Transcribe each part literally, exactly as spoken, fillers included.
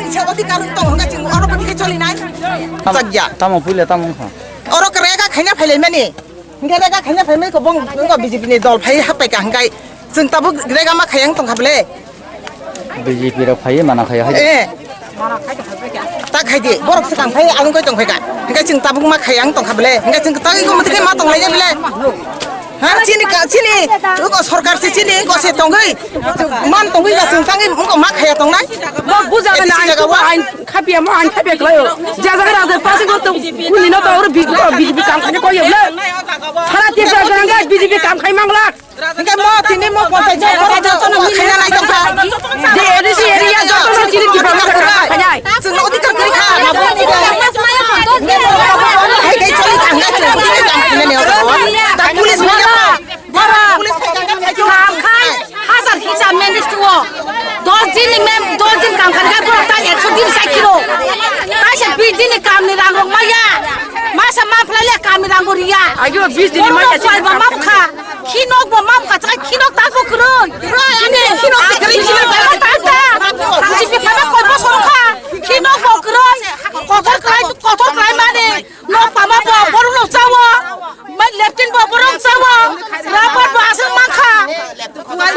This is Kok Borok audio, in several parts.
Se odhikar tong hwnga chwng oro pati khe choli nai. Tamo, chak ya. Tamo puila tamo wngkha. Oro rega khaina phailai mani. Hingke rega khaina phaimai ko bong wngkha B J P ni dol phai hapai ka hingkai chwng tabuk rega ma khayang tongkha bele. B J P rok phai mana khaya hai. Eh. Ta khai di, borok swkang phai, ang koi tong phai ka. Hingke chwng tabuk ma khayang tongkha bele. Hingke chwng tagi ko mutike ma tong lai bele. Ha, chini ka, chini, uko sorkar se chini, uko se tongwi, man tongwi ba chwng tangwi, uko ma khaya tongnai. Bo buja na, jaga wa. Ain khapia mo, ain khapia klayo. Jaga raja pasi gorto, uni no to oro B J P, B J P kam khani koyo le. Sara tirsa ganga B J P kam khai mangla. Hingke mo tini mo panchayat jok, panchayat jok, mo khaina nai tongkha. Je A D C area joto no chini Tipra Motha khaina. Chwng no odhikar kwrwi kha. Hai kai choli thang kai chwng odhikar khaina ne o jaga o. Ta police phai kha. Borok police phai kha. Kam khai hajar hisa manage tuo. Dos din ni mem, dos din kam khai kha borok ta ekso din sai kilo. Ta se bis din ni kam ni rang rok maya. Masa ma phlai le kam ni rang bo riya. Agi o bis din ni maya. Borok koi ba map kha. Khinok bo mam kha, chai khinok ta bo kwrwi. Ani khinok se kwrwi, khinok ta ta. Hamsi bi phama koi bo song kha. Khinok bo kwrwi. Kotor kwlai, kotor kwlai mani. Nok pama bo, boru no chawo. Mai leptin bo, boru chawo. Rapat bo aswk man kha.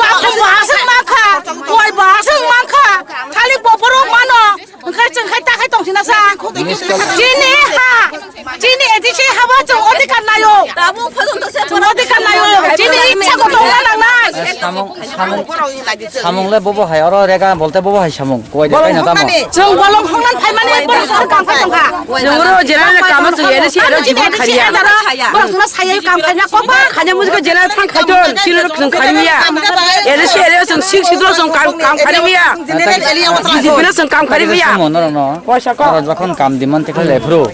Bakhu bo aswk man kha. Koi bo aswk man kha. Thalik bo boru mano. Wngkha chwng khai ta khai tong sina sa. Chini ha, chini A D C ha bo chwng odhikar naio. Tabuk phatung to se chwng odhikar naio. Chini ichha ko tongna nangnai. Samung, samung, samung le bobo hai, oro rega bolte bobo hai samung. Koi de kaina tamo. Chwng bolong hongnan phaimani borok sar kam khai tongkha. Chwng oro jera kamo chwng A D C ero jibon khariya. Borok suna saya kam khaina kopa. Khanya mujiko jera thang khaiton, chini rok chwng khariya. A D C ero chwng sik sidro chwng kam, kam khariya. General area wata. B J P no chwng kam khari maya. Oro jokhon kam diman tikhlai lai phuru,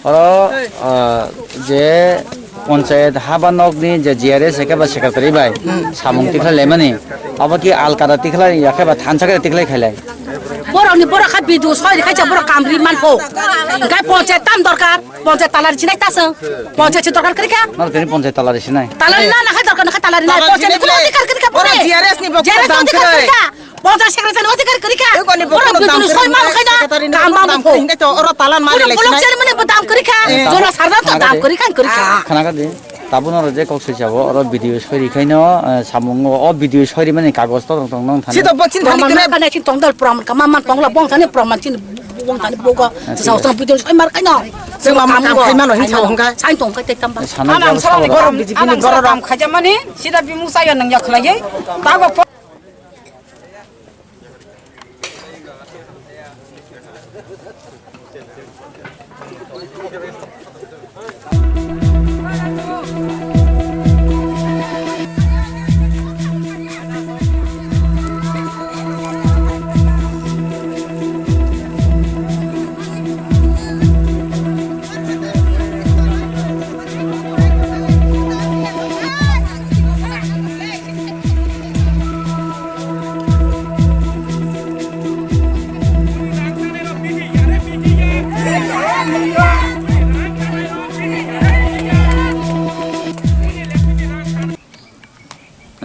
oro, ah, je panchayat haba nokni je G R S eke ba secretary bai samung tikhlai laimani, abo ki alkada tikhlai ya khe ba thansa khe tikhlai khailai? Borokni borok kha B D O soi khaisa borok kam ri man pho. Gai panchayat tam dorkar, panchayat talari sinai ta chwng. Panchayat si dorkar kri kha. Nor tini panchayat talari sinai. Talari na na khai dorkar na khai talari na. Talari panchayat sinai ni bole. Odhikar kri kha. Oro bole. G R S ni bo G R S dam odhikar kri kha. Panchayat secretary odhikar kwrwi kha. Ego ni borok borok no dam bidini kwrwi. Soi ma khaina. Secretary ni kam borok ma dam kwrwi hingke to oro talan ma borok relation block nai. Chairman ni bo dam kwrwi kha. Eh. Jona sarda to dam kwrwi kha, kwrwi kha. Khana kha di. Tabuk no je kok soi jabo oro B D O soi ri khaino, eh, samung o B D O soi ri mani kagoj to tong tong thani. Sito bo chin thani kre. Proman ma chin tong dal proman ka ma man tong la bong thani proman chin bong thani bogo. Sa sa B D O soi mar khaino. Sima ma kam khai mano hin sa hongka. Sain tong ka te tam ba. Sana jabo sabo. Borok B J P ni borok ram khaja mani sida bimu saya nang ya khlai. Tago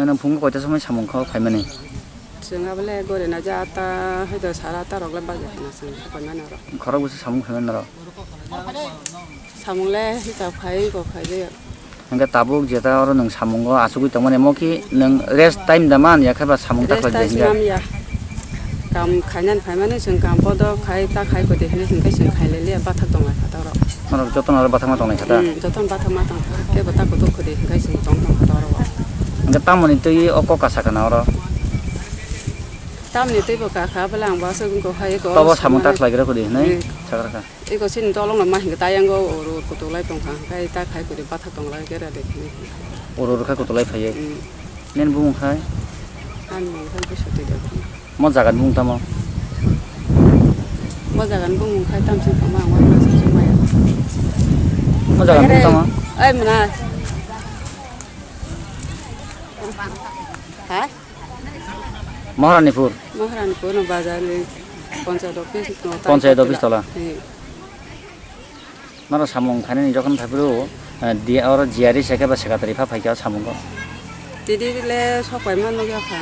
Nang phungo koita somoi samung kho khaimani? Chwng abole gori na ja atta hoito sara atta rok le bajai khana chwng khaimani oro. Khorok bwswk samung khaimani oro? Samung le hisab khai kok khai de. Hingke tabuk jeta oro nwng samungo achugwi tongmani, amo khe nwng rest time da man ya khe ba samung ta khlai de hingya? Rest time ya. Kam khainani phaimani chwng kam podo khai ta khai kodi hinwi hingke chwng khai le liya bathak tong lai kha ta oro. Norok jotono oro bathakma tong lai kha ta? Hmm, jotono bathakma tong kha, kebo ta kutuk kodi hingke chwng tong tong kha ta oro. Hingke tamoni twi o kok kasa kana oro? Tamoni twi bo kakha bwle ang bo aswk wngkha hai ko. Tobo samung ta khlai gra kodi hinwi sakha kha. Eko chini dolong no ma hingke tayang o oro oro kutuk lai tong kha, hingke ta khai kodi bathak tong lai khe rade hinwi. Oro oro kha kutuk lai phaiye. Hmm. Nini bumung khai? Ani bumung khai Biswati Debbarma. Mo jaga ni bumung tamo? Mo jaga ni bumung khai tamo chini tamo ang uaisa chini maya. Mo jaga ni bumung tamo? Oi mwnai. Ha? Maharanipur. Maharanipur no bazar ni panchayat office no. Panchayat office tola. He. Noro samung khainani jokhon phaiphuru, eh, di-, oro G R S eke ba secretary pha phaikha samungo. Tini le sok pai ma nukya kha.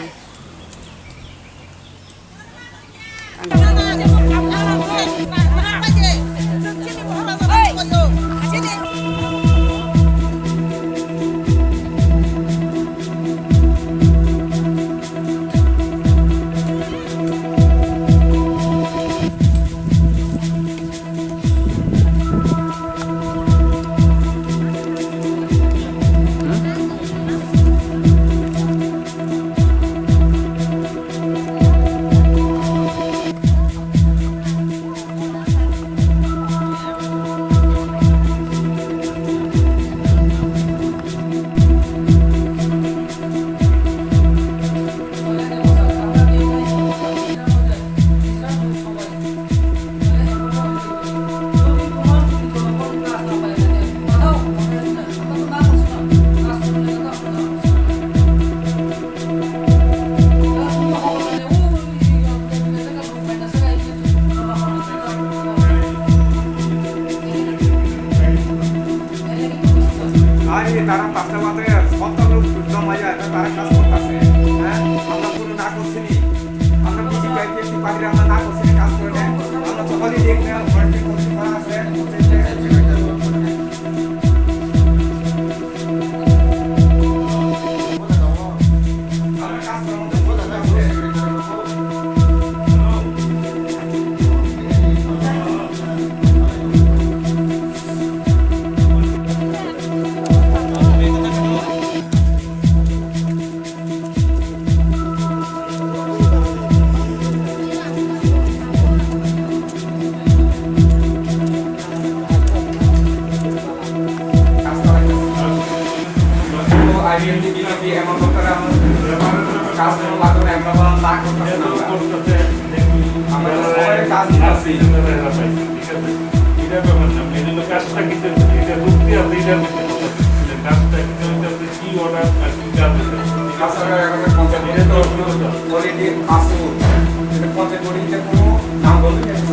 না করছিনি। আমরা বিসিপিআইপিএফটি পার্টির আমরা না করছিনি কাজ করে দেন। আমরা তো হলিডে এখানে ওয়ার্ল্ড কাপ করতে পারা আছে। আমরা কাজ করার মধ্যে বোঝা যাচ্ছে। আইবিএম টিভি এমন করতে কাজ করতে লাগবে না, আমরা বরং তা করতেছি না আমরা। আমরা তো সবাই কাজ করতেছি। ঠিক আছে? এটা ব্যাপার না, এই জন্য কাজটা কিন্তু এটা রুখতে আপনি এটা করতে পারবেন। কাজটা কিন্তু হচ্ছে আপনি কি অর্ডার আর কি কাজ আছে। আচ্ছা, এখন পঞ্চায়েত কোয়ালিটি আসুন।